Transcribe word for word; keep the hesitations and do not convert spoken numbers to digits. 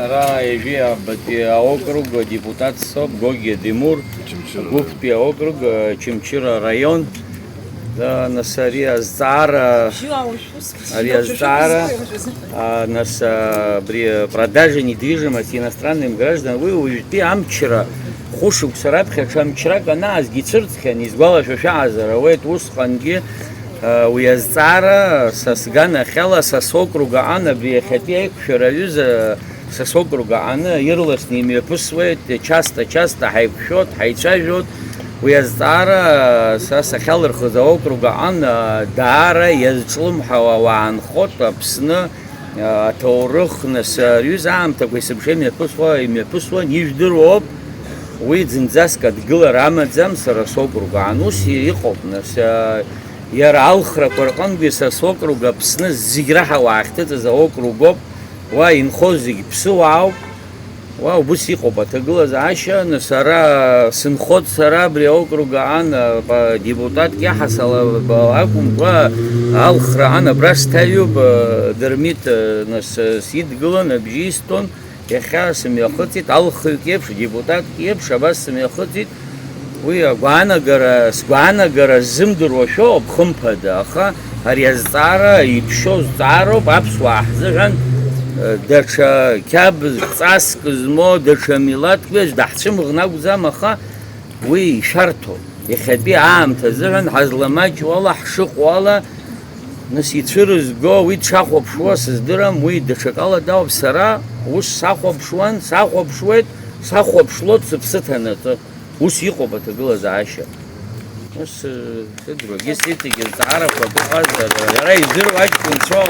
Ара ҩажәи абатәи аокруг адепутат соуп, Гогиа Демур, Очамчыра Гәыԥтәи аокруг, Очамчыра араион. Да, нас ари азҵаара, Бжьы аушәус. Ари азҵаара, а, нас, а, абри продажа недвижимости иностранным гражданам, уи уажәтәи амчра, хәышықәса раԥхьа ҽа мчрак анаазгьы ицәырҵхьан, изгәалашәо шәаҟазар ауеит, усҟангьы, а, уи азҵаара са сганахьала, са сокруг аҟан абри иахьатәи аиқәшәара аҩыза са сокруг аҟаны ирласны имҩаԥысуеит, часто-часто ҳаиқәшәоит, ҳаицәажәоит. Уи азҵаара са сахьалырхыз аокруг аҟан, а, даара иазҿлымҳауа ауаа нхоит Аԥсны, а, аҭоурых, нас, а, рҩыза аамҭақәа есымша имҩаԥысуа, имҩаԥысуан, ижәдыруоуп. Уи зынӡаск адгылара амаӡам сара сокруг аҟан. Ус иҟоуп, нас, а, иара алхрақәа рҟынгьы са сокруг Аԥсны зегь раҳауа ахьҭыҵыз аокругоуп. Уа инхоз зегь ԥсыуаауп. Уа убыс иҟоуп аҭагылазаашьа, нас ара сынхоит сара абри аокруг аан, а, па-, депутатк иаҳасала ба-, акәымкәа, алхра аан абра сҭаҩуп, а, Дырмит, а, нас, а, сидгылан, абжьы истон, иахьа сымҩахыҵит, алхҩык иеиԥш, депутатк иеиԥш, абас сымҩахыҵит. Уи агәаанагара, сгәаанагара ззымдыруа шәоуп, хымԥада, аха ари азҵаара иԥшьоу зҵаароуп, аԥсуаа ҳзыҳәан, э, даҽа қьабз, ҵаск змоу, даҽа милаҭк ҩаӡә даҳцәымӷны акәӡам, аха уи ишәарҭоуп. Иахьатәи аамҭа азыҳәан ҳазламаҷу ала, ҳшыҟоу ала, нас ицәырызго, уи дшахәаԥшуа сыздырам, уи даҽакала дауп, сара ус сахәаԥшуан, сахәаԥшуеит, сахәаԥшлоит сыԥсы ҭанаҵы. Ус иҟоуп аҭагылазаашьа. Ус, э, сыдругьы сиҭегьы зҵаарақәак ыҟазар, иара идыруа аҷкәынцәоуп,